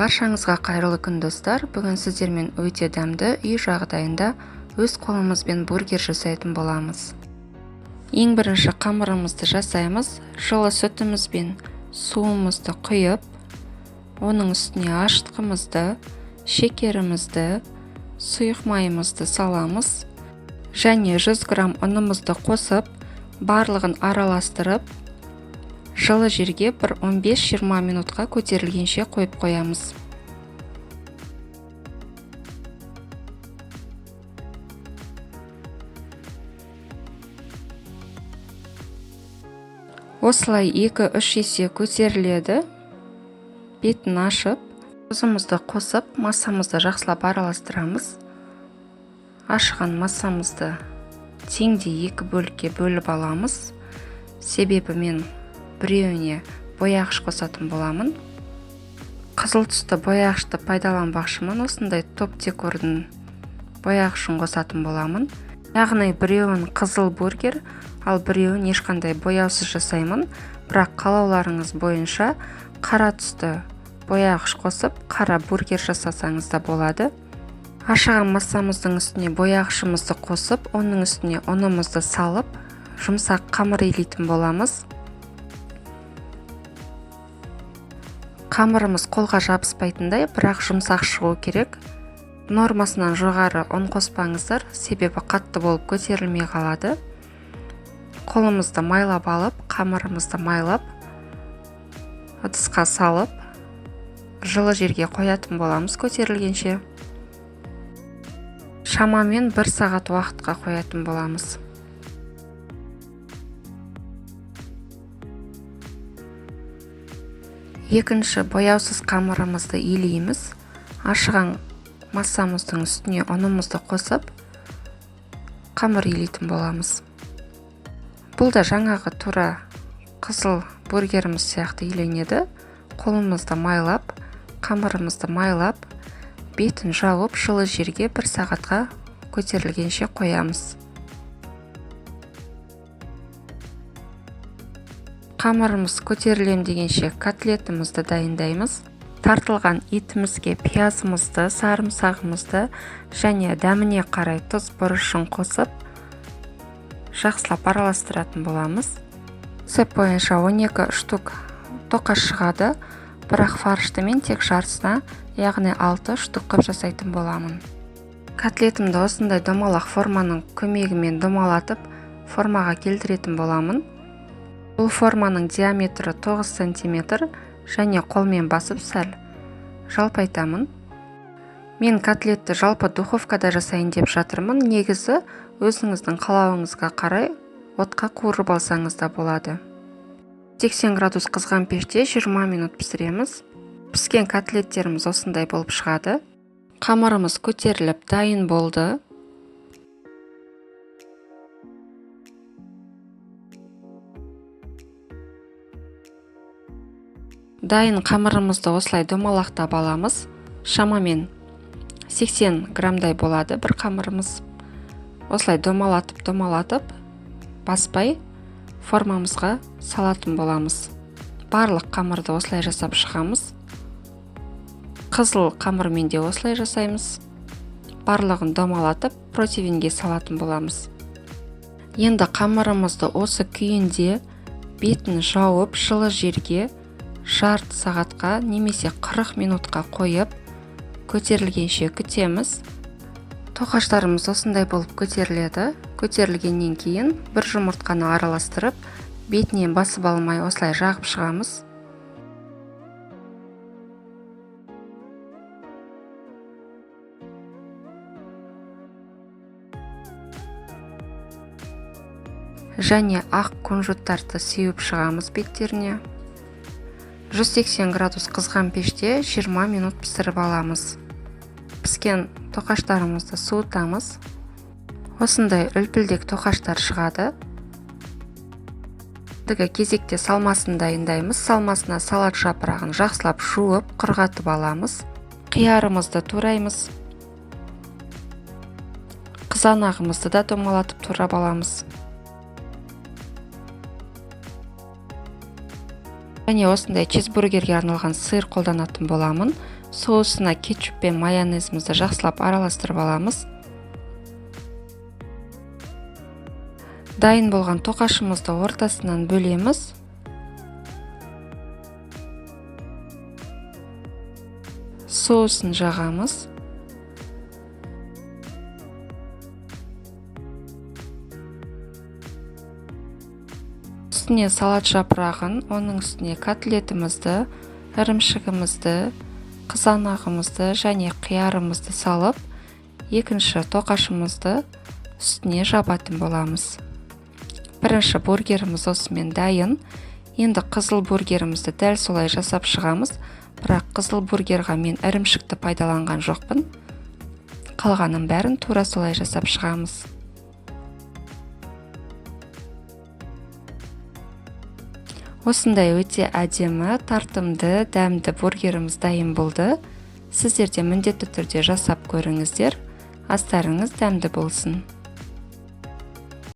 Баршаңызға қайырлы күн, достар! Бүгін сіздермен өте дәмді, үй жағдайында өз қолымызбен бургер жасайтын боламыз. Ең бірінші қамырымызды жасаймыз. Жылы сүтіміз бен суымызды құйып, оның үстіне ашытқымызды, шекерімізді, сұйық майымызды саламыз және 100 грамм ұнымызды қосып, барлығын араластырып, жылы жерге бір 15-20 минутқа көтерілгенше қойып қоямыз. Осылай 2-3 есе көтеріледі. Бетін ашып, тұзымызды қосып, массамызды жақсылап араластырамыз. Ашыған массамызды теңдей екі бөлікке бөліп аламыз. Себебі мен біреуіне бояғыш қосатын боламын. Қызыл түсті бояғышты пайдаланбақшымын. Осындай топ декордың бояғышын қосатын боламын. Яғни біреуін қызыл бургер, ал біреуін ешқандай бояусыз жасаймын. Бірақ қалауларыңыз бойынша қара түсті бояғыш қосып, қара бургер жасасаңыз да болады. Ашыған массамыздың үстіне бояғышымызды қосып, оның үстіне ұнымызды салып, жұмсақ қамыр илейтін боламыз. Қамырымыз қолға жабыспайтындай, бірақ жұмсақ шығу керек. Нормасынан жоғары ұн қоспаңыздар, себебі қатты болып көтерілмей қалады. Қолымызды майлап алып, қамырымызды майлап, ыдысқа салып, жылы жерге қоятын боламыз көтерілгенше. Шамамен 1 сағат уақытқа қоятын боламыз. Екінші бояусыз қамырымызды илейміз. Ашыған массамыздың үстіне ұнымызды қосып, қамыр илейтін боламыз. Бұл да жаңағы тура қызыл бургеріміз сияқты иленеді. Қолымызды майлап, қамырымызды майлап, бетін жауып, жылы жерге 1 сағатқа көтерілгенше қоямыз. Қамырымыз көтерілем дегенше котлетімізді дайындаймыз. Тартылған етімізге пиязымызды, сарымсағымызды және дәміне қарай тұз, бұрышын қосып, жақсылап араластыратын боламыз. Рецепт бойынша 12 штук тоқаш шығады, бірақ фаршты мен тек жартысына, яғни 6 штук қып жасайтын боламын. Котлетімді осындай домалақ форманың көмегімен домалатып, формаға келтіретін боламын. Бұл форманың диаметрі 9 сантиметр және қолмен басып сәл жалпайтамын. Мен котлетті жалпы духовкада жасайын деп жатырмын. Негізі өзіңіздің қалауыңызға қарай отқа қуырып алсаңыз да болады. 80 градус қызған пеште 20 минут пісіреміз. Піскен котлеттеріміз осындай болып шығады. Қамырымыз көтеріліп дайын болды. Дайын қамырымызды осылай домалақтап аламыз. Шамамен 80 граммдай болады бір қамырымыз. Осылай домалатып, баспай формамызға салатын боламыз. Барлық қамырды осылай жасап шығамыз. Қызыл қамырмен де осылай жасаймыз. Барлығын домалатып, противенге салатын боламыз. Енді қамырымызды осы күйінде бетін жауып, жылы жерге жарты сағатқа немесе 40 минутқа қойып, көтерілгенше күтеміз. Тоқаштарымыз осындай болып көтеріледі. Көтерілгеннен кейін бір жұмыртқаны араластырып, бетінен басып алмай осылай жағып шығамыз. Және ақ кунжуттарды сеуіп шығамыз беттеріне. 180 градус қызған пеште 20 минут пісіріп аламыз. Піскен тоқаштарымызды суытамыз. Осындай үлпілдек тоқаштар шығады. Ендігі кезекте салмасын дайындаймыз. Салмасына салат жапырағын жақсылап жуып, құрғатып аламыз. Қиярымызды тураймыз. Қызанағымызды да домалатып турап аламыз. Және осындай чизбургерге арналған сыр қолданатын боламын. Соусына кетчуп пен майонезімізді жақсылап араластырып аламыз. Дайын болған тоқашымызды ортасынан бөлеміз. Соусын жағамыз. Үстіне салат жапырағын, оның үстіне котлетімізді, ірімшігімізді, қызанағымызды және қиярымызды салып, екінші тоқашымызды үстіне жабатын боламыз. Бірінші бургеріміз осымен дайын. Енді қызыл бургерімізді дәл солай жасап шығамыз, бірақ қызыл бургерға мен ірімшікті пайдаланған жоқпын. Қалғанын бәрін тура солай жасап шығамыз. Осындай өте әдемі, тартымды, дәмді бургеріміз дайын болды. Сіздер де міндетті түрде жасап көріңіздер. Астарыңыз дәмді болсын.